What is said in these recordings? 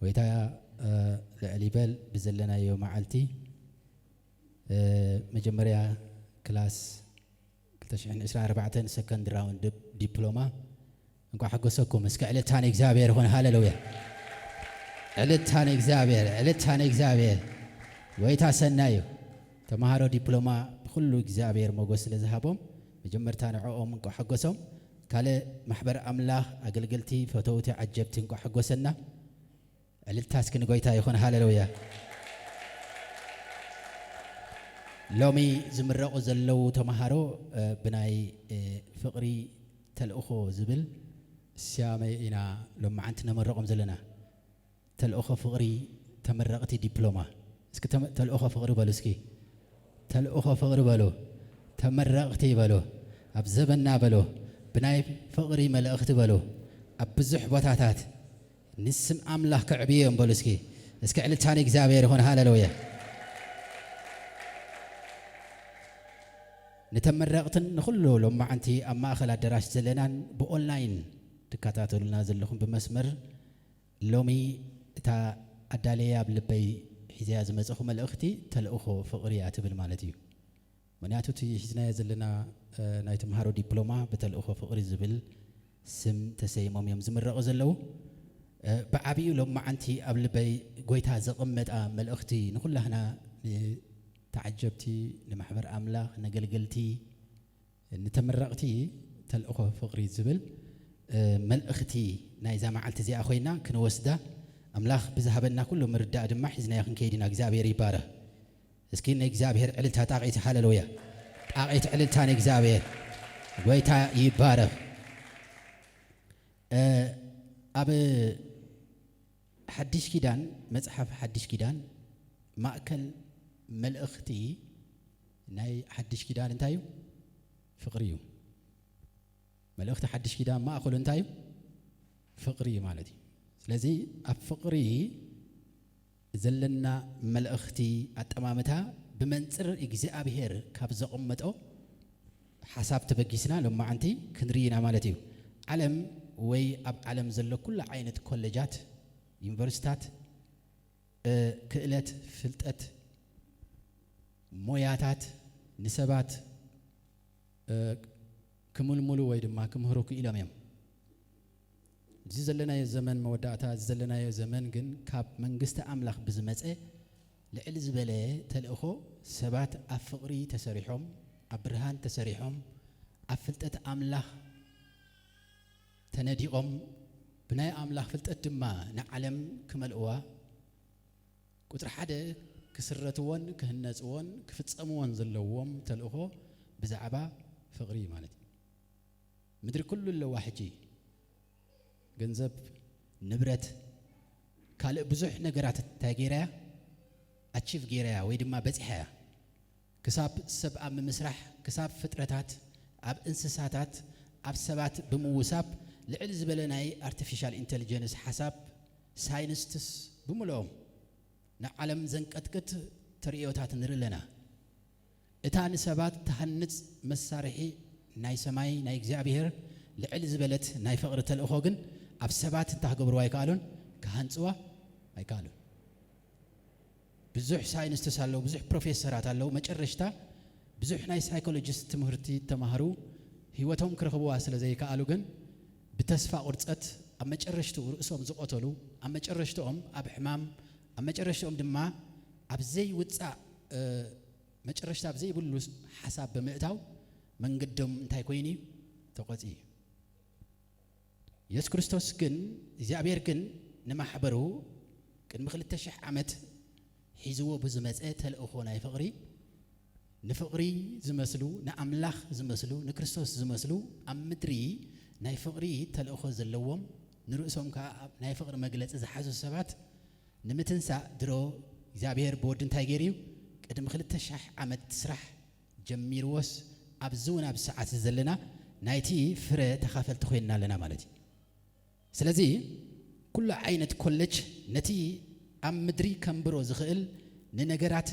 ወይታ ልዕል ይበል ብዘለናዮ መዓልቲ መጀመርያ ክላስ ክልተ ሽሕን ዕስራን ኣርባዕተን ሰከንድ ራውንድ ዲፕሎማ እንኳዕ ሓጎሰኩም። እስከ ዕልልታ ንእግዚኣብሔር ይኹን። ሃሌሉያ። ዕልልታ ንእግዚኣብሔር፣ ዕልልታ ንእግዚኣብሔር። ወይታ ሰናይ እዩ። ተምሃሮ ዲፕሎማ ብኹሉ እግዚኣብሔር ሞገስ ስለ ዝሃቦም መጀመርታ ንዕኦም እንኳዕ ሓጎሶም። ካልእ ማሕበር ኣምላኽ ኣገልገልቲ፣ ፈተውቲ፣ ዓጀብቲ እንኳዕ ሓጎሰና። ዕልልታ እስኪ ንጎይታ ይኹን። ሃሌሉያ። ሎሚ ዝምረቑ ዘለዉ ተምሃሮ ብናይ ፍቕሪ ተልእኾ ዝብል ስያመ ኢና ሎማዓንቲ ነመረቖም ዘለና። ተልእኾ ፍቕሪ ተመረቕቲ ዲፕሎማ። እስኪ ተልእኾ ፍቕሪ በሉ እስኪ። ተልእኾ ፍቕሪ በሉ። ተመረቕቲ በሉ። ኣብ ዘበና በሉ። ብናይ ፍቕሪ መልእኽቲ በሉ። ኣብ ብዙሕ ቦታታት ንስም ኣምላኽ ከዕብዮም በሉ እስኪ። እስኪ ዕልልታ ንእግዚኣብሔር ይኹን። ሃሌሉያ። ንተመረቕትን ንኹሉ ሎማዓንቲ ኣብ ማእኸል ኣደራሽ ዘለናን ብኦንላይን ትከታተሉና ዘለኹም ብመስመር ሎሚ እታ ኣዳለየ ኣብ ልበይ ሒዘያ ዝመፀኹ መልእኽቲ ተልእኾ ፍቕሪ እያ ትብል ማለት እዩ። ምክንያቱ እቲ ሒዝናዮ ዘለና ናይ ተምሃሮ ዲፕሎማ ብተልእኾ ፍቕሪ ዝብል ስም ተሰይሞም እዮም ዝምረቑ ዘለዉ። ብዓብዩ ሎማዓንቲ ኣብ ልበይ ጎይታ ዘቐመጣ መልእኽቲ ንኹላህና ንተዓጀብቲ ንማሕበር ኣምላኽ ነገልገልቲ ንተመረቕቲ ተልእኾ ፍቕሪ ዝብል መልእኽቲ ናይዛ መዓልቲ እዚኣ ኮይና ክንወስዳ ኣምላኽ ብዝሃበና ኩሉ ምርዳእ ድማ ሒዝናዮ ክንከይድ ኢና። እግዚኣብሔር ይባረኽ። እስኪ ንእግዚኣብሔር ዕልልታ ጣቒት። ሃሌሉያ። ጣቒት ዕልልታ ንእግዚኣብሔር። ጎይታ ይባረኽ። ኣብ ሓድሽ ኪዳን፣ መጽሓፍ ሓድሽ ኪዳን ማእከል መልእኽቲ ናይ ሓድሽ ኪዳን እንታይ እዩ? ፍቕሪ እዩ። መልእኽቲ ሓድሽ ኪዳን ማእከሉ እንታይ እዩ? ፍቕሪ እዩ ማለት እዩ። ስለዚ ኣብ ፍቕሪ ዘለና መልእኽቲ ኣጠማምታ ብመንጽር እግዚኣብሔር ካብ ዘቐመጦ ሓሳብ ተበጊስና ሎማዓንቲ ክንርኢ ኢና ማለት እዩ። ዓለም ወይ ኣብ ዓለም ዘሎ ኩሉ ዓይነት ኮለጃት፣ ዩኒቨርሲታት ክእለት፣ ፍልጠት፣ ሞያታት ንሰባት ክምልምሉ ወይ ድማ ክምህሩ ክኢሎም እዮም። እዚ ዘለናዮ ዘመን መወዳእታ፣ እዚ ዘለናዮ ዘመን ግን ካብ መንግስቲ ኣምላኽ ብዝመጸ ልዕል ዝበለ ተልእኾ ሰባት ኣብ ፍቕሪ ተሰሪሖም፣ ኣብ ብርሃን ተሰሪሖም፣ ኣብ ፍልጠት ኣምላኽ ተነዲቖም፣ ብናይ ኣምላኽ ፍልጠት ድማ ንዓለም ክመልእዋ፣ ቁጽሪ ሓደ ክስረትዎን ክህነጽዎን ክፍጸምዎን ዘለዎም ተልእኾ ብዛዕባ ፍቕሪ እዩ ማለት እዩ። ምድሪ ኩሉ ኣለዋ ሕጂ። ገንዘብ፣ ንብረት፣ ካልእ ብዙሕ ነገራት እንታይ ገይራ እያ? ኣቺቭ ገይራ እያ ወይ ድማ በጺሓ እያ። ክሳብ ሰብ ኣብ ምምስራሕ፣ ክሳብ ፍጥረታት፣ ኣብ እንስሳታት፣ ኣብ ሰባት ብምውሳብ ልዕል ዝበለ ናይ ኣርቲፊሻል ኢንተሊጀንስ ሓሳብ ሳይንስትስ ብምልኦም ንዓለም ዘንቀጥቅጥ ተርእዮታት ንርኢ ኣለና። እታ ንሰባት ትሃንጽ መሳርሒ ናይ ሰማይ ናይ እግዚኣብሔር ልዕል ዝበለት ናይ ፍቕሪ ተልእኾ ግን ኣብ ሰባት እንታይ ክገብርዋ ኣይከኣሉን? ክሃንጽዋ ኣይከኣሉን። ብዙሕ ሳይንስትስ ኣለዉ፣ ብዙሕ ፕሮፌሰራት ኣለዉ። መጨረሽታ ብዙሕ ናይ ሳይኮሎጂስት ትምህርቲ ተማህሩ ህይወቶም ክረኽብዋ ስለ ዘይከኣሉ ግን ብተስፋ ቁርጸት ኣብ መጨረሽትኡ ርእሶም ዝቐተሉ፣ ኣብ መጨረሽትኦም ኣብ ሕማም፣ ኣብ መጨረሽትኦም ድማ ኣብ ዘይውጻእ መጨረሽታ ኣብ ዘይብሉ ሓሳብ ብምእታው መንገዶም እንታይ ኮይኑ እዩ? ተቖጽዩ። የሱስ ክርስቶስ ግን እግዚኣብሔር ግን ንማሕበሩ ቅድሚ ክልተ ሽሕ ዓመት ሒዝዎ ብዝመጸ ተልእኾ ናይ ፍቕሪ ንፍቕሪ ዝመስሉ ንኣምላኽ ዝመስሉ ንክርስቶስ ዝመስሉ ኣብ ምድሪ ናይ ፍቕሪ ተልእኾ ዘለዎም ንርእሶም ከኣ ናይ ፍቕሪ መግለጺ ዝሓዙ ሰባት ንምትንሳእ ድሮ እግዚኣብሔር ብወዱ እንታይ ገይሩ እዩ? ቅድሚ ክልተ ሽሕ ዓመት ስራሕ ጀሚርዎስ ኣብዚ እውን ኣብ ሰዓት ዘለና ናይቲ ፍረ ተኻፈልቲ ኮይንና ኣለና ማለት እዩ። ስለዚ ኩሉ ዓይነት ኮለጅ ነቲ ኣብ ምድሪ ከንብሮ ዝኽእል ንነገራት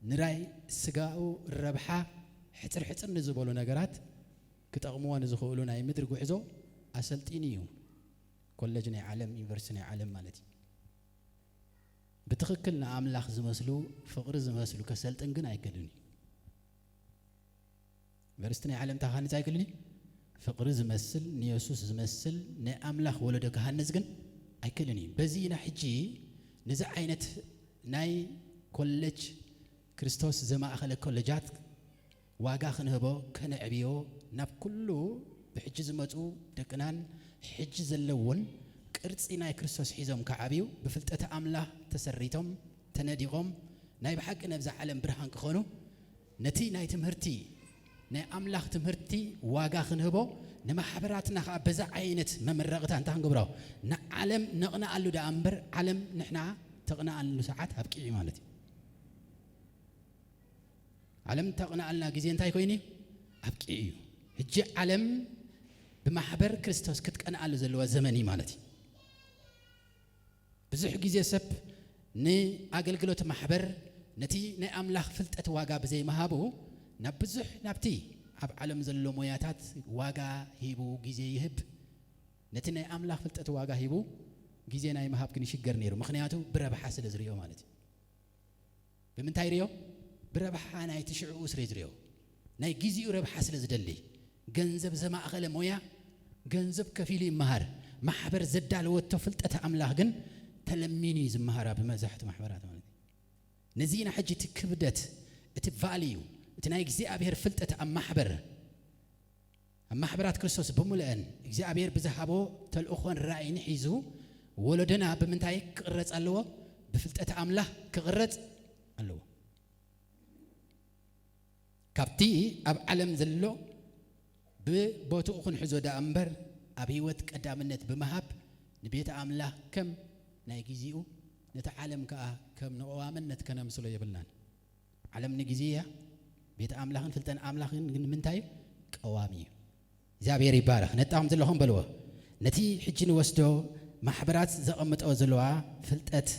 ንራይ ስጋኡ ረብሓ ሕፅር ሕፅር ንዝበሉ ነገራት ክጠቕምዎ ንዝኽእሉ ናይ ምድሪ ጉዕዞ ኣሰልጢኑ እዩ። ኮለጅ ናይ ዓለም ዩኒቨርሲቲ ናይ ዓለም ማለት እዩ። ብትኽክል ንኣምላኽ ዝመስሉ ፍቕሪ ዝመስሉ ከሰልጥን ግን ኣይክእልን እዩ። ዩኒቨርሲቲ ናይ ዓለም እንታይ ክሃንጽ ኣይክእልን እዩ። ፍቕሪ ዝመስል ንየሱስ ዝመስል ናይ ኣምላኽ ወለዶ ክሃንጽ ግን ኣይክእልን እዩ። በዚ ኢና ሕጂ ነዚ ዓይነት ናይ ኮሌጅ ክርስቶስ ዘማእኸለ ኮሌጃት ዋጋ ክንህቦ ከነዕብዮ ናብ ኩሉ ብሕጂ ዝመጹ ደቅናን ሕጂ ዘለውን ቅርጺ ናይ ክርስቶስ ሒዞም ክዓብዩ ብፍልጠት ኣምላኽ ተሰሪቶም ተነዲቖም ናይ ብሓቂ ነብዛ ዓለም ብርሃን ክኾኑ ነቲ ናይ ትምህርቲ ናይ ኣምላኽ ትምህርቲ ዋጋ ክንህቦ ንማሕበራትና ከዓ በዛ ዓይነት መመረቕታ እንታይ ክንገብሮ ንዓለም ነቕንኣሉ ደኣ እምበር ዓለም ንሕና ተቕንኣሉ ሰዓት ኣብቂዑ ማለት እዩ። ዓለም ተቕንኣልና ግዜ እንታይ ኮይኑ እዩ? ኣብቂዑ እዩ። ሕጂ ዓለም ብማሕበር ክርስቶስ ክትቀንኣሉ ዘለዋ ዘመን እዩ ማለት እዩ። ብዙሕ ግዜ ሰብ ንኣገልግሎት ማሕበር ነቲ ናይ ኣምላኽ ፍልጠት ዋጋ ብዘይምሃቡ ናብ ብዙሕ ናብቲ ኣብ ዓለም ዘሎ ሞያታት ዋጋ ሂቡ ግዜ ይህብ። ነቲ ናይ ኣምላኽ ፍልጠት ዋጋ ሂቡ ግዜ ናይ ምሃብ ግን ይሽገር ነይሩ። ምኽንያቱ ብረብሓ ስለ ዝሪኦ ማለት እዩ። ብምንታይ ሪኦ? ብረብሓ ናይቲ ሽዕኡ ስለ ዝሪኦ ናይ ግዜኡ ረብሓ ስለ ዝደሊ ገንዘብ ዘማእኸለ ሞያ ገንዘብ ከፊሉ ይመሃር። ማሕበር ዘዳለወቶ ፍልጠት ኣምላኽ ግን ተለሚኑ እዩ ዝመሃራ ብመብዛሕቱ ማሕበራት ማለት እዩ። ነዚ ኢና ሕጂ እቲ ክብደት እቲ ቫልዩ እቲ ናይ እግዚኣብሔር ፍልጠት ኣብ ማሕበር ኣብ ማሕበራት ክርስቶስ ብምልአን እግዚኣብሔር ብዝሃቦ ተልእኾን ራእይን ሒዙ ወለዶና ብምንታይ ክቕረጽ ኣለዎ? ብፍልጠት ኣምላኽ ክቕረጽ ኣለዎ። ካብቲ ኣብ ዓለም ዘሎ ብቦትኡ ክንሕዞ ደኣ እምበር ኣብ ህይወት ቀዳምነት ብምሃብ ንቤት ኣምላኽ ከም ናይ ግዜኡ ነቲ ዓለም ከኣ ከም ንቐዋምነት ከነምስሎ የብልናን። ዓለም ንግዜ እያ፣ ቤት ኣምላኽን ፍልጠን ኣምላኽን ግን ንምንታይ እዩ? ቀዋሚ እዩ። እግዚኣብሔር ይባረኽ። ነጣኹም ዘለኹም በልዎ። ነቲ ሕጂ ንወስዶ ማሕበራት ዘቐምጦ ዘለዋ ፍልጠት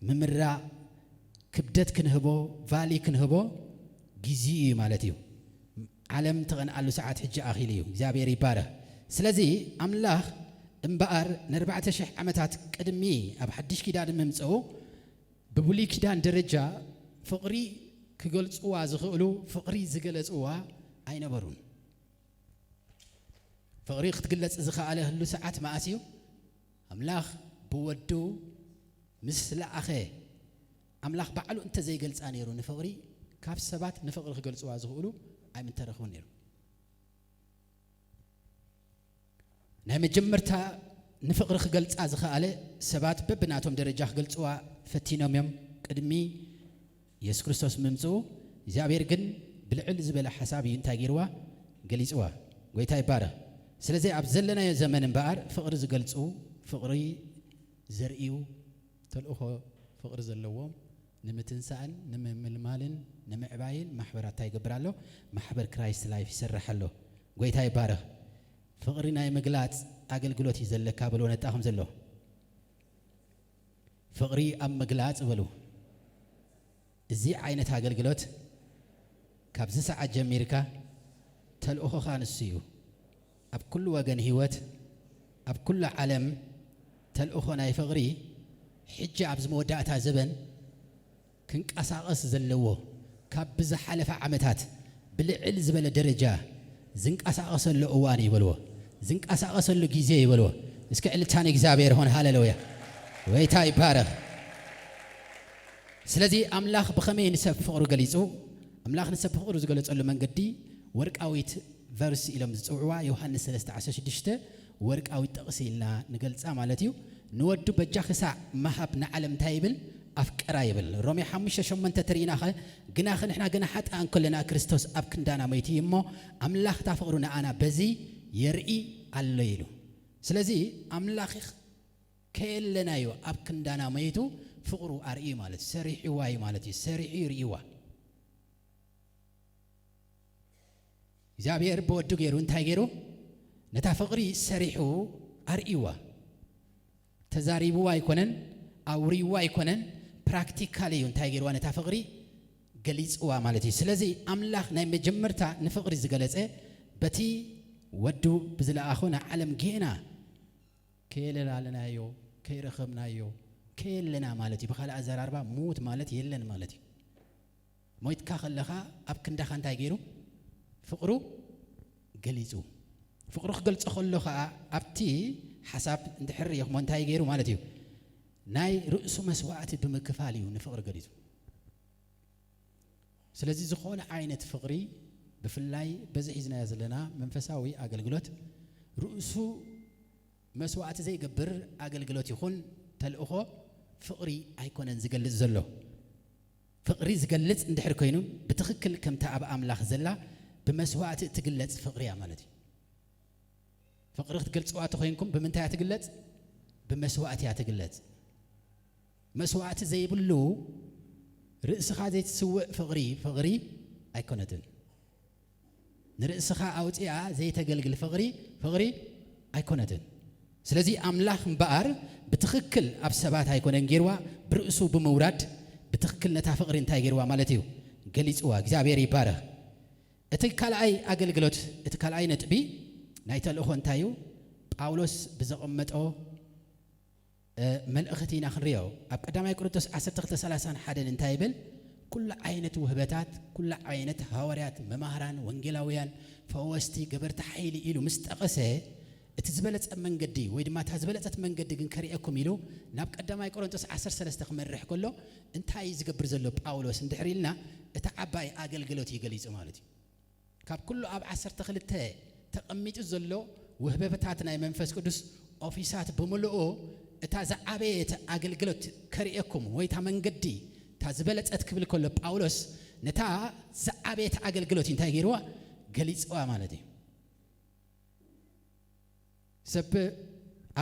ምምራቕ ክብደት ክንህቦ ቫሊ ክንህቦ ግዜ እዩ ማለት እዩ። ዓለም ትቐንኣሉ ሰዓት ሕጂ ኣኺሉ እዩ። እግዚኣብሔር ይባረኽ። ስለዚ ኣምላኽ እምበኣር ንኣርባዕተ ሽሕ ዓመታት ቅድሚ ኣብ ሓድሽ ኪዳን ምምፅኡ ብብሉይ ኪዳን ደረጃ ፍቕሪ ክገልፅዋ ዝኽእሉ ፍቕሪ ዝገለፅዋ ኣይነበሩን። ፍቕሪ ክትግለፅ ዝኸኣለሉ ሰዓት መኣስ እዩ? ኣምላኽ ብወዱ ምስ ለኣኸ ኣምላኽ ባዕሉ እንተዘይገልፃ ነይሩ ንፍቕሪ ካብ ሰባት ንፍቕሪ ክገልፅዋ ዝኽእሉ ኣይምተረኽቡን ነይሩ። ናይ መጀመርታ ንፍቕሪ ክገልፃ ዝኸኣለ ሰባት በብናቶም ደረጃ ክገልፅዋ ፈቲኖም እዮም። ቅድሚ የሱስ ክርስቶስ ምምፅኡ እግዚኣብሔር ግን ብልዕል ዝበለ ሓሳብ እዩ እንታይ ገይርዋ? ገሊፅዋ። ጎይታ ይባረኽ። ስለዚ ኣብ ዘለናዮ ዘመን እምበኣር ፍቕሪ ዝገልፁ ፍቕሪ ዘርእዩ ተልእኾ ፍቕሪ ዘለዎም ንምትንሳእን ንምምልማልን ንምዕባይን ማሕበራት እንታይ ይገብር ኣሎ? ማሕበር ክራይስት ላይፍ ይሰርሕ ኣሎ። ጎይታ ይባረኽ። ፍቕሪ ናይ ምግላፅ ኣገልግሎት እዩ ዘለካ በልዎ ነጣኹም ዘሎ። ፍቕሪ ኣብ ምግላፅ በሉ። እዚ ዓይነት ኣገልግሎት ካብዚ ሰዓት ጀሚርካ ተልእኾኻ ንሱ እዩ። ኣብ ኩሉ ወገን ህይወት ኣብ ኩሉ ዓለም ተልእኾ ናይ ፍቕሪ ሕጂ ኣብዚ መወዳእታ ዘበን ክንቀሳቐስ ዘለዎ ካብ ብዝሓለፈ ዓመታት ብልዕል ዝበለ ደረጃ ዝንቀሳቐሰሉ እዋን ይበልዎ፣ ዝንቀሳቐሰሉ ግዜ ይበልዎ። እስኪ ዕልልታ ንእግዚኣብሔር ይኹን። ሃሌሉያ! ጎይታ ይባረኽ። ስለዚ ኣምላኽ ብኸመይ ንሰብ ፍቕሩ ገሊጹ? ኣምላኽ ንሰብ ፍቕሩ ዝገለጸሉ መንገዲ ወርቃዊት ቨርስ ኢሎም ዝጽውዕዋ ዮሃንስ ሰለስተ ዓሰርተ ሽዱሽተ ወርቃዊት ጥቕሲ ኢልና ንገልጻ ማለት እዩ። ንወዱ በጃ ክሳዕ ምሃብ ንዓለም እንታይ ይብል? ኣፍቀራ ይብል። ሮሜ ሓሙሽተ ሸሞንተ ተሪኢናኸ ግናኸ ንሕና ገና ሓጥኣን ከለና ክርስቶስ ኣብ ክንዳና መይቱ እዩ እሞ ኣምላኽ እታ ፍቕሩ ንኣና በዚ የርኢ ኣሎ ኢሉ። ስለዚ ኣምላኽ ከየለናዮ ኣብ ክንዳና መይቱ ፍቕሩ ኣርእዩ ማለት ሰሪሕዋ እዩ ማለት እዩ። ሰሪሑ ይርእይዋ። እግዚኣብሔር ብወዱ ገይሩ እንታይ ገይሩ? ነታ ፍቕሪ ሰሪሑ ኣርእይዋ። ተዛሪብዋ ኣይኮነን፣ ኣውርይዋ ኣይኮነን፣ ፕራክቲካል እዩ እንታይ ገይርዋ? ነታ ፍቕሪ ገሊፅዋ ማለት እዩ። ስለዚ ኣምላኽ ናይ መጀመርታ ንፍቕሪ ዝገለፀ በቲ ወዱ ብዝለኣኾ ንዓለም ጌና ከየለላለናዮ ከይረኸብናዮ ከየለና ማለት እዩ። ብኻልእ ኣዘራርባ፣ ምዉት ማለት የለን ማለት እዩ። ሞይትካ ከለኻ ኣብ ክንዳኻ እንታይ ገይሩ? ፍቕሩ ገሊጹ። ፍቕሩ ክገልጾ ከሎ ኸኣ ኣብቲ ሓሳብ እንድሕር ርኢኹሞ እንታይ ገይሩ ማለት እዩ? ናይ ርእሱ መስዋዕቲ ብምክፋል እዩ ንፍቕሪ ገሊጹ። ስለዚ ዝኾነ ዓይነት ፍቕሪ፣ ብፍላይ በዚ ሒዝናዮ ዘለና መንፈሳዊ ኣገልግሎት፣ ርእሱ መስዋዕቲ ዘይገብር ኣገልግሎት ይኹን ተልእኾ ፍቕሪ ኣይኮነን ዝገልጽ ዘሎ። ፍቕሪ ዝገልጽ እንድሕር ኮይኑ፣ ብትኽክል ከምታ ኣብ ኣምላኽ ዘላ ብመስዋዕቲ እትግለጽ ፍቕሪ እያ ማለት እዩ። ፍቕሪ ክትገልጽዋ እንተኾይንኩም ብምንታይ እያ ትግለጽ? ብመስዋዕቲ እያ ትግለጽ። መስዋዕቲ ዘይብሉ፣ ርእስኻ ዘይትስውእ ፍቕሪ፣ ፍቕሪ ኣይኮነትን። ንርእስኻ ኣውጺኣ ዘይተገልግል ፍቕሪ፣ ፍቕሪ ኣይኮነትን። ስለዚ ኣምላኽ እምበኣር ብትኽክል ኣብ ሰባት ኣይኮነን ገይርዋ፣ ብርእሱ ብምውራድ ብትኽክል ነታ ፍቕሪ እንታይ ገይርዋ ማለት እዩ? ገሊጽዋ። እግዚኣብሔር ይባረኽ። እቲ ካልኣይ ኣገልግሎት፣ እቲ ካልኣይ ነጥቢ ናይ ተልእኾ እንታይ እዩ? ጳውሎስ ብዘቐመጦ፣ እ፣ መልእኽቲ ኢና ክንሪኦ። ኣብ ቀዳማይ ቆሮንቶስ ዓሰርተ ክልተ ሰላሳን ሓደን እንታይ ይብል? ኩሉ ዓይነት ውህበታት፣ ኩሉ ዓይነት ሃዋርያት፣ መማህራን፣ ወንጌላውያን፣ ፈወስቲ፣ ገበርቲ ሓይሊ ኢሉ ምስ ጠቐሰ፣ እቲ ዝበለጸ መንገዲ ወይ ድማ እታ ዝበለጸት መንገዲ ግን ከርእየኩም ኢሉ ናብ ቀዳማይ ቆሮንቶስ ዓሰርተ ሰለስተ ክመርሕ ከሎ እንታይ እዩ ዝገብር ዘሎ ጳውሎስ እንድሕር ኢልና፣ እታ ዓባይ ኣገልግሎት እዩ ገሊጹ ማለት እዩ። ካብ ኩሉ ኣብ ዓሰርተ ክልተ ተቐሚጡ ዘሎ ውህበታት ናይ መንፈስ ቅዱስ ኦፊሳት ብምልኡ እታ ዝዓበየት ኣገልግሎት ከርእየኩም ወይ እታ መንገዲ እታ ዝበለጸት ክብል ከሎ ጳውሎስ ነታ ዝዓበየት ኣገልግሎት እንታይ ገይርዋ? ገሊጽዋ ማለት እዩ። ሰብ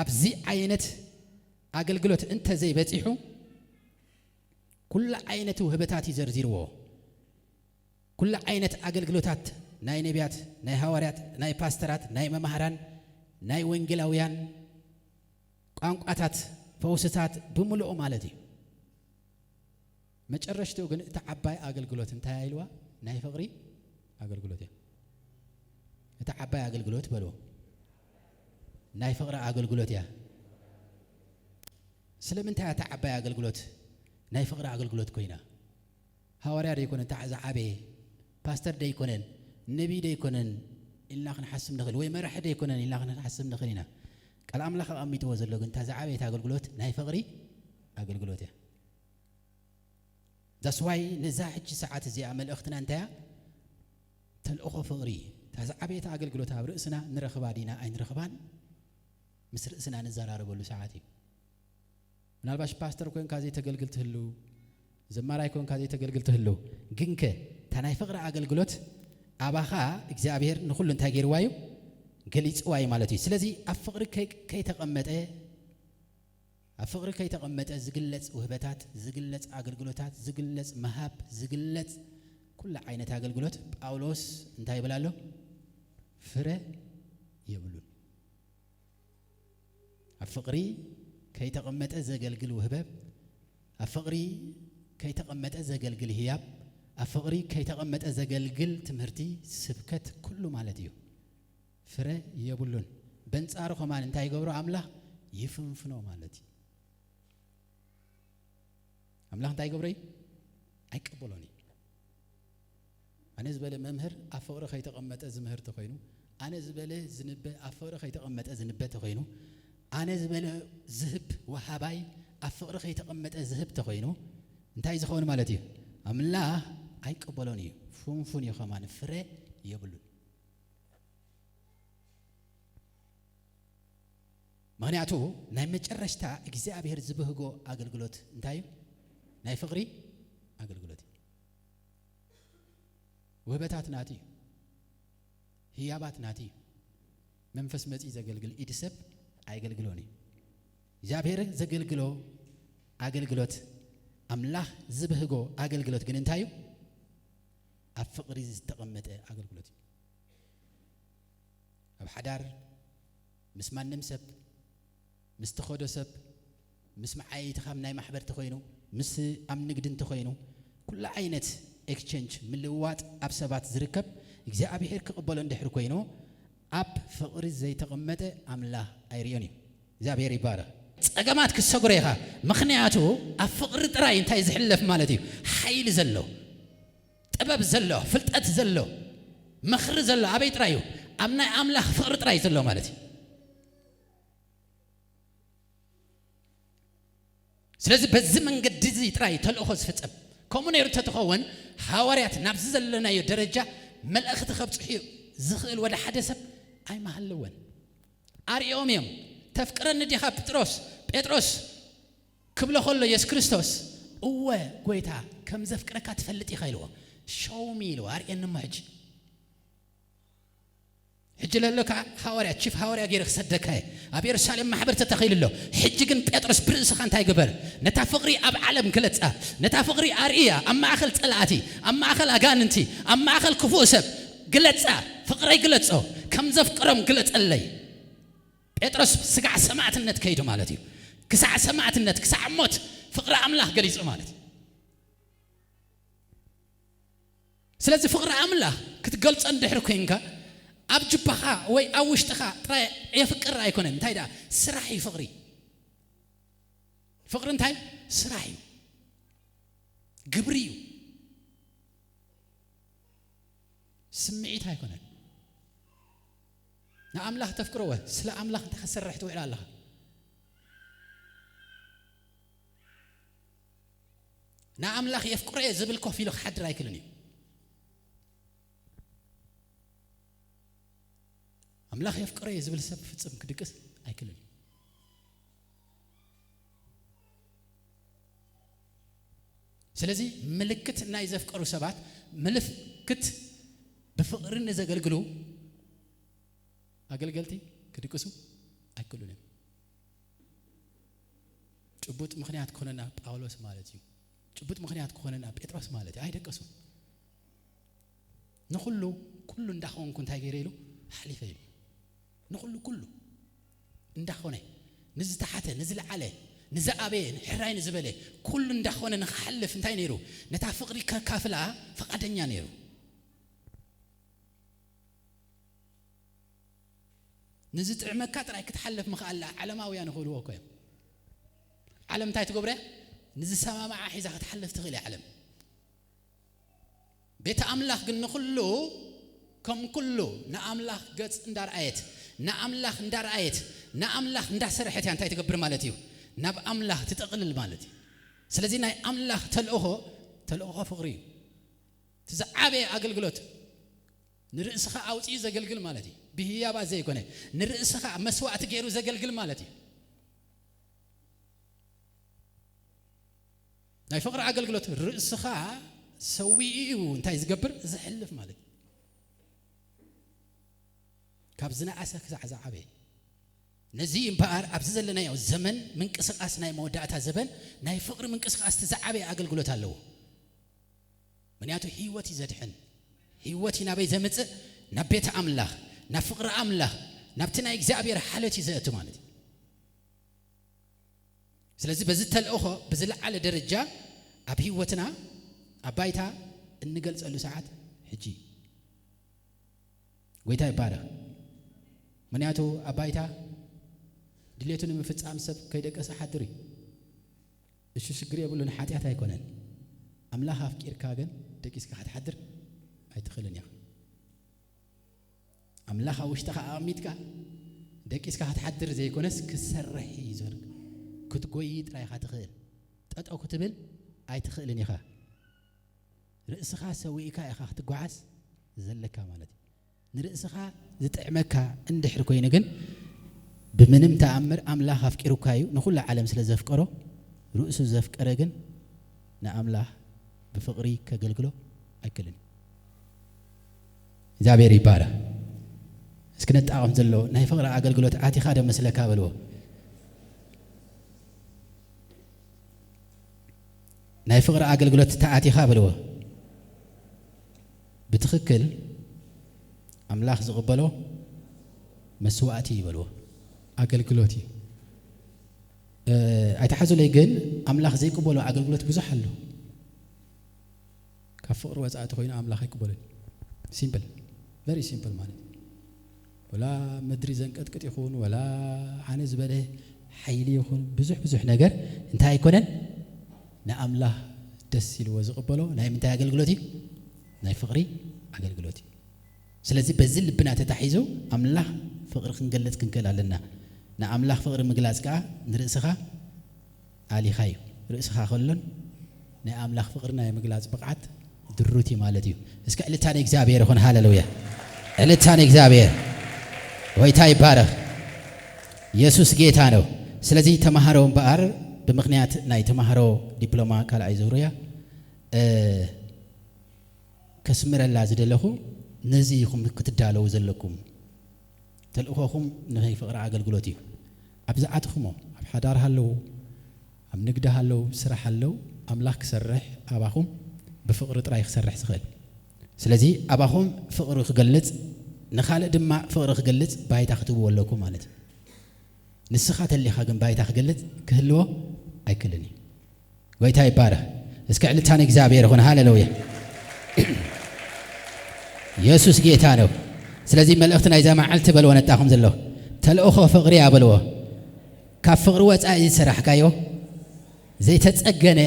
ኣብዚ ዓይነት ኣገልግሎት እንተ ዘይበጺሑ ኩሉ ዓይነት ውህበታት እዩ ዘርዚርዎ። ኩሉ ዓይነት ኣገልግሎታት ናይ ነቢያት፣ ናይ ሃዋርያት፣ ናይ ፓስተራት፣ ናይ መማህራን፣ ናይ ወንጌላውያን፣ ቋንቋታት፣ ፈውስታት ብምልኡ ማለት እዩ። መጨረሽትኡ ግን እታ ዓባይ ኣገልግሎት እንታይ ኢልዋ? ናይ ፍቕሪ ኣገልግሎት እያ። እታ ዓባይ ኣገልግሎት በልዎ፣ ናይ ፍቕሪ ኣገልግሎት እያ። ስለምንታይ እታ ዓባይ ኣገልግሎት ናይ ፍቕሪ ኣገልግሎት ኮይና? ሃዋርያ ደይኮነን እታ ዝዓበየ፣ ፓስተር ደይኮነን፣ ነቢይ ደይኮነን ኢልና ክንሓስብ ንኽእል፣ ወይ መራሒ ደይኮነን ኢልና ክንሓስብ ንኽእል ኢና። ቃል ኣምላኽ ኣቐሚጥዎ ዘሎ ግን እታ ዝዓበየት ኣገልግሎት ናይ ፍቕሪ ኣገልግሎት እያ። That's why ነዛ ሕጂ ሰዓት እዚኣ መልእኽትና እንታይ እያ? ተልእኾ ፍቕሪ። እታ ዝዓበየት ኣገልግሎት ኣብ ርእስና ንረኽባ ዲና ኣይንረኽባን? ምስ ርእስና ንዘራረበሉ ሰዓት እዩ። ምናልባሽ ፓስተር ኮንካ ዘይተገልግል ትህሉ፣ ዘማራይ ኮንካ ዘይተገልግል ትህሉ፣ ግንከ እታ ናይ ፍቕሪ ኣገልግሎት ኣባኻ እግዚኣብሔር ንኹሉ እንታይ ገይርዋ እዩ? ገሊጽዋ እዩ ማለት እዩ። ስለዚ ኣብ ፍቕሪ ከይ-፣ ከይተቐመጠ፣ ኣብ ፍቕሪ ከይተቐመጠ ዝግለጽ ውህበታት፣ ዝግለጽ ኣገልግሎታት፣ ዝግለጽ መሃብ፣ ዝግለጽ ኩሉ ዓይነት ኣገልግሎት ጳውሎስ እንታይ ይብል ኣሎ? ፍረ የብሉን። ኣብ ፍቕሪ ከይተቐመጠ ዘገልግል ውህበብ፣ ኣብ ፍቕሪ ከይተቐመጠ ዘገልግል ህያብ፣ ኣብ ፍቕሪ ከይተቐመጠ ዘገልግል ትምህርቲ፣ ስብከት፣ ኩሉ ማለት እዩ። ፍረ የብሉን። በንጻሩ ከማን እንታይ ይገብሮ ኣምላኽ? ይፍንፍኖ ማለት እዩ። ኣምላኽ እንታይ ይገብሮ እዩ? ኣይቀበሎን እዩ። ኣነ ዝበለ መምህር ኣብ ፍቕሪ ከይተቐመጠ ዝምህር ተኾይኑ፣ ኣነ ዝበለ ዝንበ ኣብ ፍቕሪ ከይተቐመጠ ዝንበ ተኾይኑ፣ ኣነ ዝበለ ዝህብ ወሃባይ ኣብ ፍቕሪ ከይተቐመጠ ዝህብ ተኾይኑ፣ እንታይ ዝኸውን ማለት እዩ? ኣምላኽ ኣይቀበሎን እዩ። ፍንፉን እዩ ከማን፣ ፍረ የብሉን። ምኽንያቱ ናይ መጨረሽታ እግዚኣብሔር ዝብህጎ ኣገልግሎት እንታይ እዩ? ናይ ፍቕሪ ኣገልግሎት እዩ። ውህበታት ናቱ እዩ። ህያባት ናቱ እዩ። መንፈስ መጺ ዘገልግል ኢድ ሰብ ኣየገልግሎን እዩ። እግዚኣብሔር ዘገልግሎ ኣገልግሎት፣ ኣምላኽ ዝብህጎ ኣገልግሎት ግን እንታይ እዩ? ኣብ ፍቕሪ ዝተቐመጠ ኣገልግሎት እዩ። ኣብ ሓዳር ምስ ማንም ሰብ፣ ምስ ተኸዶ ሰብ፣ ምስ መዓየይትኻ ናይ ማሕበር ተኾይኑ፣ ምስ ኣብ ንግዲ እንተኾይኑ፣ ኩሉ ዓይነት ኤክስቼንጅ፣ ምልውዋጥ ኣብ ሰባት ዝርከብ እግዚኣብሔር ክቕበሎ እንድሕር ኮይኑ፣ ኣብ ፍቕሪ ዘይተቐመጠ ኣምላኽ ኣይርእዮን እዩ። እግዚኣብሔር ይባረኽ። ጸገማት ክትሰግሮ ኢኻ፣ ምኽንያቱ ኣብ ፍቕሪ ጥራይ እንታይ ዝሕለፍ ማለት እዩ? ሓይሊ ዘሎ፣ ጥበብ ዘሎ፣ ፍልጠት ዘሎ፣ ምኽሪ ዘሎ ኣበይ ጥራይ እዩ? ኣብ ናይ ኣምላኽ ፍቕሪ ጥራይ ዘሎ ማለት እዩ። ስለዚ በዚ መንገዲ እዚ ጥራይ ተልእኾ ዝፍጸም። ከምኡ ነይሩ እንተትኸውን ሃዋርያት ናብዚ ዘለናዮ ደረጃ መልእኽቲ ከብጽሑ ዝኽእል ወደ ሓደ ሰብ ኣይምሃለወን። ኣርእዮም እዮም። "ተፍቅረኒ ዲኻ ጴጥሮስ?" ጴጥሮስ ክብሎ ከሎ የሱስ ክርስቶስ፣ "እወ ጎይታ፣ ከም ዘፍቅረካ ትፈልጥ ኢኻ" ኢልዎ። "ሾው ሚ" ኢልዎ፣ "ኣርእየኒ እሞ ሕጂ።" ሕጂ ለሎ ከዓ ሃዋርያ፣ ቺፍ ሃዋርያ ገይረ ክሰደካ እየ። ኣብ የሩሳሌም ማሕበር ተተኺሉ ኣሎ። ሕጂ ግን ጴጥሮስ ብርእስኻ እንታይ ግበር? ነታ ፍቕሪ ኣብ ዓለም ግለጻ። ነታ ፍቕሪ ኣርእያ። ኣብ ማእከል ጸላእቲ፣ ኣብ ማእከል ኣጋንንቲ፣ ኣብ ማእከል ክፉእ ሰብ ግለጻ። ፍቕረይ ግለጾ። ከም ዘፍቅሮም ግለጸለይ። ጴጥሮስ ስጋዕ ሰማዕትነት ከይዱ ማለት እዩ። ክሳዕ ሰማዕትነት፣ ክሳዕ ሞት ፍቕሪ ኣምላኽ ገሊጹ ማለት እዩ። ስለዚ ፍቕሪ ኣምላኽ ክትገልጾ እንድሕር ኮይንካ፣ ኣብ ጅባኻ ወይ ኣብ ውሽጥኻ ጥራይ የፍቅር ኣይኮነን። እንታይ ደኣ? ስራሕ እዩ ፍቕሪ። ፍቕሪ እንታይ? ስራሕ እዩ። ግብሪ እዩ። ስምዒት ኣይኮነን። ንኣምላኽ ተፍቅርዎ፣ ስለ ኣምላኽ እንታይ ክትሰርሕ ትውዕል ኣለኻ? ንኣምላኽ የፍቅሮ እየ ዝብል ኮፍ ኢሉ ክሓድር ኣይክልን እዩ። ኣምላኽ የፍቅሮ እየ ዝብል ሰብ ፍጽም ክድቅስ ኣይክልን እዩ። ስለዚ ምልክት ናይ ዘፍቀሩ ሰባት፣ ምልክት ብፍቕሪ ንዘገልግሉ ኣገልገልቲ ክድቅሱ ኣይክእሉን እዮም። ጭቡጥ ምኽንያት ክኾነና ጳውሎስ ማለት እዩ። ጭቡጥ ምኽንያት ክኾነና ጴጥሮስ ማለት እዩ። ኣይደቀሱን። ንኹሉ፣ ኩሉ እንዳኾንኩ እንታይ ገይረ ኢሉ? ሓሊፈ ኢሉ። ንኹሉ፣ ኩሉ እንዳኾነ፣ ንዝተሓተ፣ ንዝለዓለ፣ ንዝኣበየ፣ ሕራይ ንዝበለ፣ ኩሉ እንዳኾነ ንኽሓልፍ እንታይ ነይሩ? ነታ ፍቕሪ ከካፍላ ፈቓደኛ ነይሩ። ንዝጥዕመካ ጥራይ ክትሓልፍ ምኽኣል ዓለማውያን ይኽእልዎ እኮ እዮም። ዓለም እንታይ ትገብሮ እያ? ንዝሰማምዓ ሒዛ ክትሓልፍ ትኽእል እያ ዓለም። ቤተ ኣምላኽ ግን ንኹሉ፣ ከም ኩሉ ንኣምላኽ ገጽ እንዳርኣየት፣ ንኣምላኽ እንዳርኣየት፣ ንኣምላኽ እንዳሰርሐት እያ እንታይ ትገብር ማለት እዩ? ናብ ኣምላኽ ትጠቕልል ማለት እዩ። ስለዚ ናይ ኣምላኽ ተልእኾ፣ ተልእኾ ፍቕሪ እዩ። እቲ ዝዓበየ ኣገልግሎት ንርእስኻ ኣውጺኡ ዘገልግል ማለት እዩ። ብህያባት ዘይኮነ፣ ንርእስኻ መስዋእቲ ገይሩ ዘገልግል ማለት እዩ። ናይ ፍቕሪ ኣገልግሎት ርእስኻ ሰዊኡ እዩ እንታይ ዝገብር? ዘሕልፍ ማለት እዩ። ካብ ዝነኣሰ ክሳዕ ዝዓበየ። ነዚ እምበኣር ኣብዚ ዘለናዮ ዘመን ምንቅስቓስ ናይ መወዳእታ ዘበን ናይ ፍቕሪ ምንቅስቓስ እቲ ዝዓበየ ኣገልግሎት ኣለዎ። ምክንያቱ ህይወት እዩ ዘድሕን። ህይወት እዩ ናበይ ዘምጽእ? ናብ ቤተ ኣምላኽ፣ ናብ ፍቕሪ ኣምላኽ፣ ናብቲ ናይ እግዚኣብሔር ሓልዮት እዩ ዘእቱ ማለት እዩ። ስለዚ በዚ ተልእኾ ብዝለዓለ ደረጃ ኣብ ህይወትና ኣብ ባይታ እንገልጸሉ ሰዓት ሕጂ እዩ። ጎይታ ይባረኽ። ምክንያቱ ኣብ ባይታ ድሌቱ ንምፍጻም ሰብ ከይደቀሰ ሓድር እዩ። እሱ ሽግር የብሉን፣ ሓጢኣት ኣይኮነን። ኣምላኽ ኣፍቂርካ ግን ደቂስካ ክትሓድር ኣይትኽእልን ኢኻ። ኣምላኽ ኣብ ውሽጥኻ ኣቐሚጥካ ደቂስካ ክትሓድር ዘይኮነስ ክትሰርሕ እዩ ዘር-፣ ክትጎይ ጥራይ ኢኻ ትኽእል። ጠጠው ክትብል ኣይትኽእልን ኢኻ። ርእስኻ ሰዊእካ ኢኻ ክትጓዓዝ ዘለካ ማለት እዩ። ንርእስኻ ዝጥዕመካ እንድሕር ኮይኑ ግን፣ ብምንም ተኣምር ኣምላኽ ኣፍቂሩካ እዩ። ንኹሉ ዓለም ስለ ዘፍቀሮ፣ ርእሱ ዘፍቀረ ግን ንኣምላኽ ብፍቕሪ ከገልግሎ ኣይክእልን። እግዚኣብሔር ይባረኽ። እስኪ ነጣቕም ዘሎ ናይ ፍቕሪ ኣገልግሎት ኣቲኻ ዶ መስለካ በልዎ። ናይ ፍቕሪ ኣገልግሎት ተኣቲኻ በልዎ። ብትኽክል ኣምላኽ ዝቕበሎ መስዋእቲ እዩ በልዎ። ኣገልግሎት እዩ። እ፣ ኣይትሓዙለይ ግን ኣምላኽ ዘይቅበሎ ኣገልግሎት ብዙሕ ኣሎ። ካብ ፍቕሪ ወጻኢ ተኾይኑ ኣምላኽ ኣይቅበሎን። ሲምፕል፣ ቨሪ ሲምፕል ማለት እዩ። ወላ ምድሪ ዘንቀጥቅጥ ይኹን፣ ወላ ዓነ ዝበለ ሓይሊ ይኹን ብዙሕ ብዙሕ ነገር እንታይ ኣይኮነን፣ ንኣምላኽ ደስ ኢልዎ ዝቕበሎ ናይ ምንታይ ኣገልግሎት እዩ? ናይ ፍቕሪ ኣገልግሎት እዩ። ስለዚ በዚ ልብና ተታሒዙ ኣምላኽ ፍቕሪ ክንገልጽ ክንክእል ኣለና። ንኣምላኽ ፍቕሪ ምግላጽ ከኣ ንርእስኻ ኣሊኻ እዩ። ርእስኻ ከሎን ናይ ኣምላኽ ፍቕሪ ናይ ምግላጽ ብቕዓት ድሩት እዩ ማለት እዩ። እስከ ዕልታ ንእግዚኣብሔር ይኹን። ሃሌሉያ! ዕልታ ንእግዚኣብሔር። ጎይታ ይባረኽ። ኢየሱስ ጌታ ነው። ስለዚ ተማሃሮ እምበኣር ብምኽንያት ናይ ተማሃሮ ዲፕሎማ ካልኣይ ዙርያ፣ እ፣ ከስምረላ ዝደለኹ ነዚ ኢኹም ክትዳለዉ ዘለኩም። ተልእኾኹም ንናይ ፍቕሪ ኣገልግሎት እዩ። ኣብ ዝኣትኹሞ፣ ኣብ ሓዳር ሃለዉ፣ ኣብ ንግዲ ሃለዉ፣ ስራሕ ሃለዉ፣ ኣምላኽ ክሰርሕ ኣባኹም ብፍቕሪ ጥራይ ክሰርሕ ዝኽእል። ስለዚ ኣባኹም ፍቕሪ ክገልጽ፣ ንኻልእ ድማ ፍቕሪ ክገልጽ ባይታ ክትህብዎ ኣለኩም ማለት እዩ። ንስኻ ተሊኻ ግን ባይታ ክገልጽ ክህልዎ ኣይክእልን እዩ። ጎይታ ይባረኽ። እስከ ዕልታ ንእግዚኣብሔር ይኹን። ሃሌሉያ። ኢየሱስ ጌታ ነው። ስለዚ መልእኽቲ ናይዛ መዓልቲ በልዎ ነጣኹም ዘሎ ተልእኾ ፍቕሪ እያ በልዎ። ካብ ፍቕሪ ወጻኢ ዝሰራሕካዮ ዘይተጸገነ፣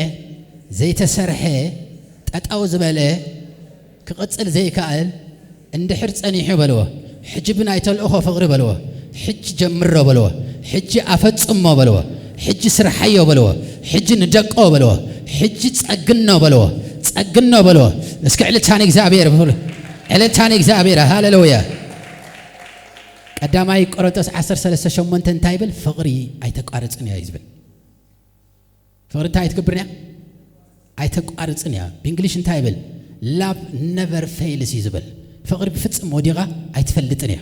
ዘይተሰርሐ፣ ጠጠው ዝበለ፣ ክቕጽል ዘይከኣል እንድሕር ጸኒሑ በልዎ። ሕጂ ብናይ ተልእኾ ፍቕሪ በልዎ። ሕጂ ጀምሮ በልዎ። ሕጂ ኣፈጽሞ በልዎ። ሕጂ ስርሓዮ በልዎ። ሕጂ ንደቆ በልዎ። ሕጂ ጸግኖ በልዎ። ጸግኖ በልዎ። እስኪ ዕልልታ ንእግዚኣብሔር በሉ። ዕልልታ ንእግዚኣብሔር። ሃሌሉያ። ቀዳማይ ቆሮንቶስ ዓሰርተ ሰለስተ ሸሞንተ እንታይ ይብል? ፍቕሪ ኣይተቋርጽን እያ እዩ ዝብል። ፍቕሪ እንታይ ኣይትገብርን እያ? ኣይተቋርጽን እያ። ብእንግሊሽ እንታይ ይብል? Love never fails እዩ ዝብል። ፍቕሪ ብፍጽም ወዲቓ ኣይትፈልጥን እያ።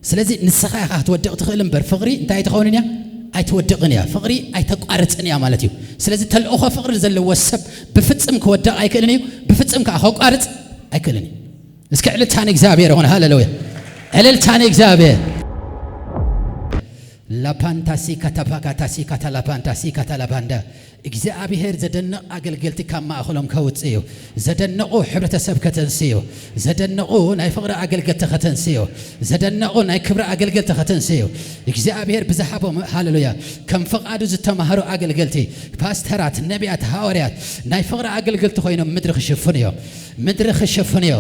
ስለዚ ንስኻ ኢኻ ክትወድቕ ትኽእል እምበር ፍቕሪ እንታይ ኣይትኸውንን እያ? ኣይትወድቕን እያ። ፍቕሪ ኣይተቋርጽን እያ ማለት እዩ። ስለዚ ተልእኾ ፍቕሪ ዘለዎ ሰብ ብፍጽም ክወድቕ ኣይክእልን እዩ፣ ብፍጽም ከዓ ከቋርጽ ኣይክእልን እዩ። እስኪ ዕልልታ ንእግዚኣብሔር ይኹን። ሃሌሉያ። ዕልልታ ንእግዚኣብሔር። ላፓንታሲ ካታፓካታሲ ካታላፓንታሲ ካታላባንዳ። እግዚኣብሔር ዘደንቕ ኣገልገልቲ ካብ ማእኸሎም ከውፅእ እዩ። ዘደነቑ ሕብረተሰብ ከተንስእ እዩ። ዘደነቑ ናይ ፍቕሪ ኣገልገልቲ ከተንስእ እዩ። ዘደነቑ ናይ ክብሪ ኣገልገልቲ ከተንስእ እዩ። እግዚኣብሔር ብዝሃቦም፣ ሃሌሉያ፣ ከም ፍቓዱ ዝተማህሩ ኣገልገልቲ፣ ፓስተራት፣ ነቢያት፣ ሃዋርያት ናይ ፍቕሪ ኣገልገልቲ ኮይኖም ምድሪ ክሽፍኑ እዮም። ምድሪ ክሽፍን እዩ።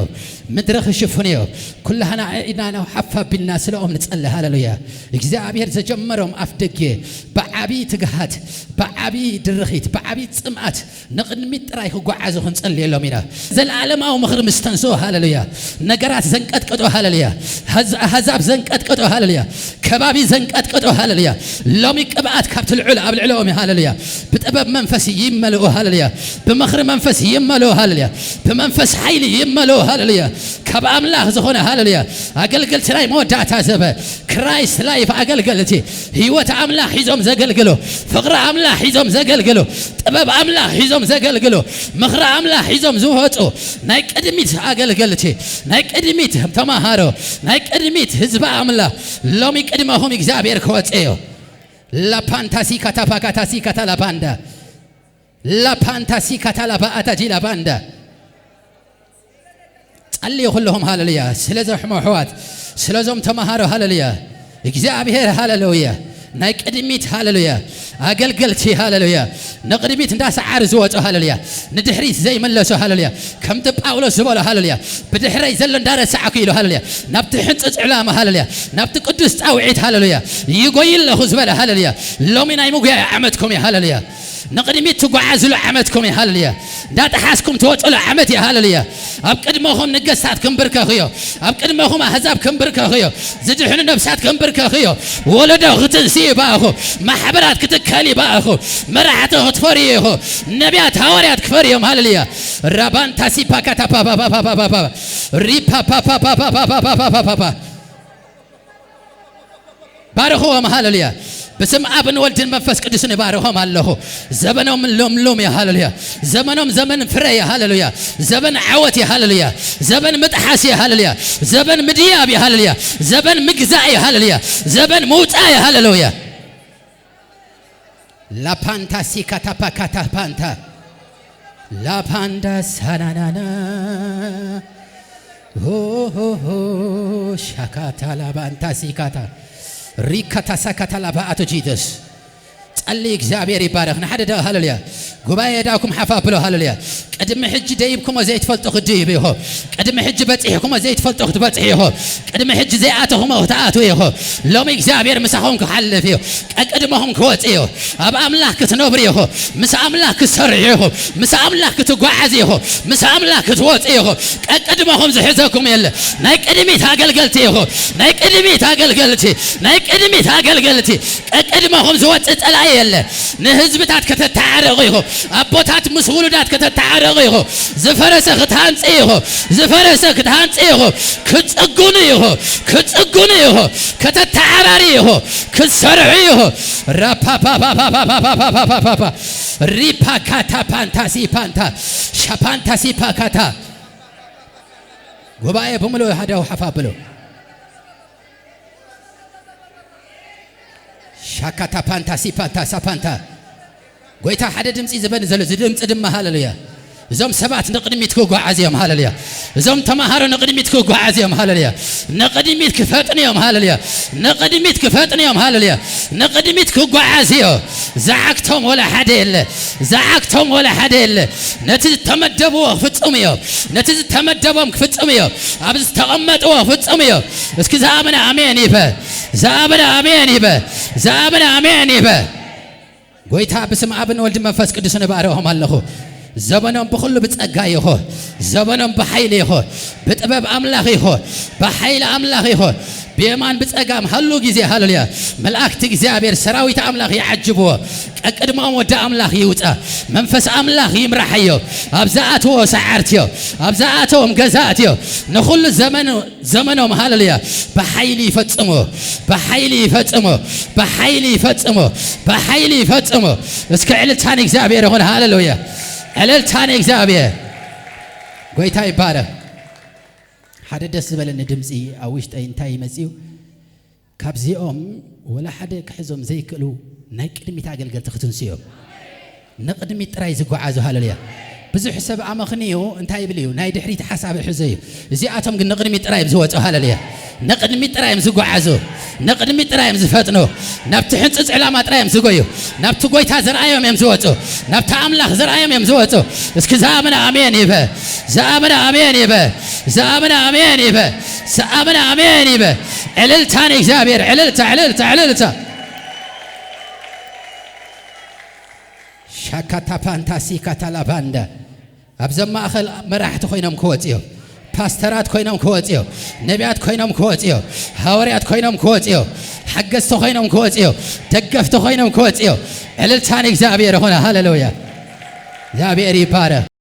ምድሪ ክሽፍን እዩ። ኩላህና ኢድና ናብ ሓፍ ኣቢልና ስለኦም ንጸሊ። ሃሌሉያ። እግዚኣብሔር ዘጀመሮም ኣፍ ደገ ብዓቢ ትግሃት፣ ብዓቢ ድርኺት፣ ብዓቢ ጽምኣት ንቕድሚት ጥራይ ክጓዓዙ ክንጸልየሎም ኢና። ዘለዓለማዊ ምኽሪ ምስ ተንስኡ፣ ሃሌሉያ፣ ነገራት ዘንቀጥቀጡ፣ ሃሌሉያ፣ ኣህዛብ ዘንቀጥቀጡ፣ ሃሌሉያ፣ ከባቢ ዘንቀጥቀጡ፣ ሃሌሉያ፣ ሎሚ ቅብኣት ካብቲ ልዑል ኣብ ልዕሊኦም እዩ። ሃሌሉያ። ብጥበብ መንፈስ ይመልኡ። ሃሌሉያ። ብመኽሪ መንፈስ ይመልኡ። ሃሌሉያ። ብመንፈስ ሓይሊ ይመልኡ። ሃሌሉያ። ካብ ኣምላኽ ዝኾነ፣ ሃሌሉያ፣ ኣገልገልቲ ናይ መወዳእታ ዘበ፣ ክራይስት ላይፍ ኣገልገልቲ፣ ህይወት ኣምላኽ ሒዞም ዘገልግሉ፣ ፍቕሪ ኣምላኽ ሒዞም ዘገልግሉ፣ ጥበብ ኣምላኽ ሒዞም ዘገልግሉ፣ ምኽሪ ኣምላኽ ሒዞም ዝወፁ ናይ ቅድሚት ኣገልገልቲ፣ ናይ ቅድሚት ተማሃሮ፣ ናይ ቅድሚት ህዝቢ ኣምላኽ ሎሚ ቅድመኹም እግዚኣብሔር ክወፅእ እዩ። ላፓንታሲ ካታፓካታሲ ካታላባንዳ። ላፓንታሲ ካታላባ ኣታጂ ላባንዳ። ጸልዩ ኩለኹም። ሃሌሉያ። ስለ ዘሕሞ ኣሕዋት፣ ስለዞም ተማሃሮ፣ ሃሌሉያ። እግዚኣብሔር፣ ሃሌሉያ፣ ናይ ቅድሚት፣ ሃሌሉያ፣ ኣገልገልቲ፣ ሃሌሉያ፣ ንቕድሚት እንዳሰዓሩ ዝወጹ፣ ሃሌሉያ፣ ንድሕሪት ዘይመለሱ፣ ሃሌሉያ፣ ከምቲ ጳውሎስ ዝበሎ፣ ሃሌሉያ፣ ብድሕረይ ዘሎ እንዳረሳዕኩ ኢሉ፣ ሃሌሉያ፣ ናብቲ ሕንጽጽ ዕላማ፣ ሃሌሉያ፣ ናብቲ ቅዱስ ጻውዒት፣ ሃሌሉያ፣ ይጎይ ኣለኹ ዝበለ፣ ሃሌሉያ፣ ሎሚ ናይ ምጉያይ ዓመትኩም እዩ። ሃሌሉያ። ንቕድሚት ትጓዓዝሉ ዓመትኩም እዩ። ሃሌሉያ። እንዳጠሓስኩም ትወፅሉ ዓመት እዩ። ሃሌሉያ። ኣብ ቅድመኹም ነገስታት ክንብርከኽ እዮ። ኣብ ቅድመኹም ኣህዛብ ክንብርከኽ እዮ። ዝድሕኑ ነብሳት ክንብርከኽ እዮ። ወለዶ ክትንስእ እዩ ብኣኹ። ማሕበራት ክትከል እዩ ብኣኹ። መራሕቲ ክትፈርዩ ኢኹ። ነቢያት ሃዋርያት ክፈርዮም። ሃሌሉያ። ራባንታሲ ፓካታፓፓፓፓፓፓፓ ሪፓፓፓፓፓፓፓፓፓፓ ባርኽዎም። ሃሌሉያ። ብስም ኣብን ወልድን መንፈስ ቅዱስን እባርኾም ኣለኹ። ዘበኖም ለምሉም እዩ። ሃሌሉያ። ዘመኖም ዘመን ፍረ እዩ። ሃሌሉያ። ዘበን ዓወት እዩ። ሃሌሉያ። ዘበን ምጥሓስ እዩ። ሃሌሉያ። ዘበን ምድያብ እዩ። ሃሌሉያ። ዘበን ምግዛእ እዩ። ሃሌሉያ። ዘበን ምውፃእ እዩ። ሃሌሉያ። ላፓንታ ሲካታፓካታ ፓንታ ላፓንዳ ሳናናና ሆሆሆ ሻካታ ላባንታ ሲካታ ሪካታ ሳካታ ላባ ኣቶ ጂደስ ጸሊ እግዚኣብሔር ይባረኽ። ንሓደ ዳ ሃለሉያ። ጉባኤ ዳኩም ሓፍ ኣብሎ። ሃለሉያ። ቅድሚ ሕጂ ደይብኩሞ ዘይትፈልጡ ክድይብ ኢኹ። ቅድሚ ሕጂ በጺሕኩሞ ዘይትፈልጡ ክትበጽሑ ኢኹ። ቅድሚ ሕጂ ዘይኣተኹሞ ክትኣትዉ ኢኹ። ሎሚ እግዚኣብሔር ምሳኹም ክሓልፍ እዩ። ቀቅድመኹም ክወጽእ እዩ። ኣብ ኣምላኽ ክትነብሩ ኢኹ። ምስ ኣምላኽ ክትሰርሑ ኢኹ። ምስ ኣምላኽ ክትጓዓዙ ኢኹ። ምስ ኣምላኽ ክትወጽኡ ኢኹ። ቀቅድመኹም ዝሕዘኩም የለ። ናይ ቅድሚት ኣገልገልቲ ኢኹ። ናይ ቅድሚት ኣገልገልቲ፣ ናይ ቅድሚት ኣገልገልቲ። ቀቅድመኹም ዝወጽእ ጸላኢ የለ። ንህዝብታት ከተተዓረቑ ኢኹ። ኣቦታት ምስ ውሉዳት ከተተዓረቑ ኢኹ። ዝፈረሰ ክትሃንጽ ኢኹ። ዝፈረሰ ክትሃንጽ ኢኹ። ክጽጉኑ ኢኹ። ክጽጉኑ ኢኹ። ከተተዓራሪ ኢኹ። ክትሰርሑ ኢኹ። ራፓፓፓፓፓፓፓፓፓፓፓ ሪፓካታ ፓንታ ሲፓንታ ሻፓንታ ሲፓካታ ጉባኤ ብምሉእ ሃዳው ሓፍ ኣብሎ። ሻካታ ፓንታ ሲፓንታ ሳፓንታ። ጎይታ ሓደ ድምፂ ዝበን ዘሎ፣ እዚ ድምፂ ድማ ሃለሉያ። እዞም ሰባት ንቕድሚት ክጓዓዝ እዮም። ሃለሉያ። እዞም ተማሃሮ ንቕድሚት ክጓዓዝ እዮም። ሃለሉያ። ንቕድሚት ክፈጥኑ እዮም። ሃለሉያ። ንቕድሚት ክፈጥኑ እዮም። ሃለሉያ። ንቕድሚት ክጓዓዝ እዮ። ዝዓግቶም ወላ ሓደ የለ። ዝዓግቶም ወላ ሓደ የለ። ነቲ ዝተመደብዎ ክፍጽሙ እዮም። ነቲ ዝተመደቦም ክፍጽሙ እዮም። ኣብ ዝተቐመጥዎ ክፍጽሙ እዮም። እስኪ ዝኣመነ ኣሜን ይበ። ዝኣመነ ኣሜን ይበ። ዝኣመነ ኣሜን ይበ። ጎይታ ብስም ኣብን ወልድ መንፈስ ቅዱስ ንባረኾም ኣለኹ። ዘበኖም ብኹሉ ብጸጋ ይኹ። ዘበኖም ብሓይሊ ይኹ። ብጥበብ ኣምላኽ ይኹ። ብሓይሊ ኣምላኽ ይኹ። ብየማን ብጸጋም ሃሉ ግዜ ሃለሉያ። መላእክቲ እግዚኣብሔር ሰራዊት ኣምላኽ ይዓጅብዎ። ቀቅድሞም ወዲ ኣምላኽ ይውጻ። መንፈስ ኣምላኽ ይምራሓዮ። ኣብ ዝኣትዎ ሰዓርትዮ። ኣብ ዝኣተዎም ገዛእትዮ። ንኹሉ ዘመን ዘመኖም ሃለሉያ ብሓይሊ ይፈጽሞ። ብሓይሊ ይፈጽሞ። ብሓይሊ ይፈጽሞ። ብሓይሊ ይፈጽሞ። እስከ ዕልልታ ንእግዚኣብሔር ይኹን። ሃለሉያ። ዕልልታ ንእግዚኣብሔር። ጎይታ ይባረኽ። ሓደ ደስ ዝበለኒ ድምፂ ኣብ ውሽጠይ እንታይ ይመፅዩ? ካብዚኦም ወላ ሓደ ክሕዞም ዘይክእሉ ናይ ቅድሚት ኣገልገልቲ ክትንስዮም። ንቕድሚት ጥራይ ዝጓዓዙ። ሃለሉያ። ብዙሕ ሰብ ኣመኽንዩ እንታይ ይብል እዩ? ናይ ድሕሪት ሓሳብ ይሕዞ እዩ። እዚኣቶም ግን ንቕድሚት ጥራይ እዮም ዝወፁ። ሃለሉያ። ንቕድሚት ጥራይ እዮም ዝጓዓዙ። ንቕድሚት ጥራይ እዮም ዝፈጥኑ። ናብቲ ሕንፅፅ ዕላማ ጥራይ እዮም ዝጎዩ። ናብቲ ጎይታ ዝረኣዮም እዮም ዝወፁ። ናብቲ ኣምላኽ ዝረኣዮም እዮም ዝወፁ። እስኪ ዝኣመነ ኣሜን ይበ። ዝኣመነ ኣሜን ይበ። ዝኣመነ ኣሜን ይበ። ዝኣመነ ኣሜን ይበ። ዕልልታ ንእግዚኣብሔር። ዕልልታ፣ ዕልልታ፣ ዕልልታ። ሻካታ ፓንታሲ ካታላባንዳ። ኣብዞም ማእኸል መራሕቲ ኮይኖም ክወፅዮ። ፓስተራት ኮይኖም ክወፅዮ። ነቢያት ኮይኖም ክወፅዮ። ሃዋርያት ኮይኖም ክወፅዮ። ሓገዝቲ ኮይኖም ክወፅዮ። ደገፍቲ ኮይኖም ክወፅዮ። ዕልልታ ንእግዚኣብሔር ይኹን። ሃለሉያ። እግዚኣብሔር ይባረኽ።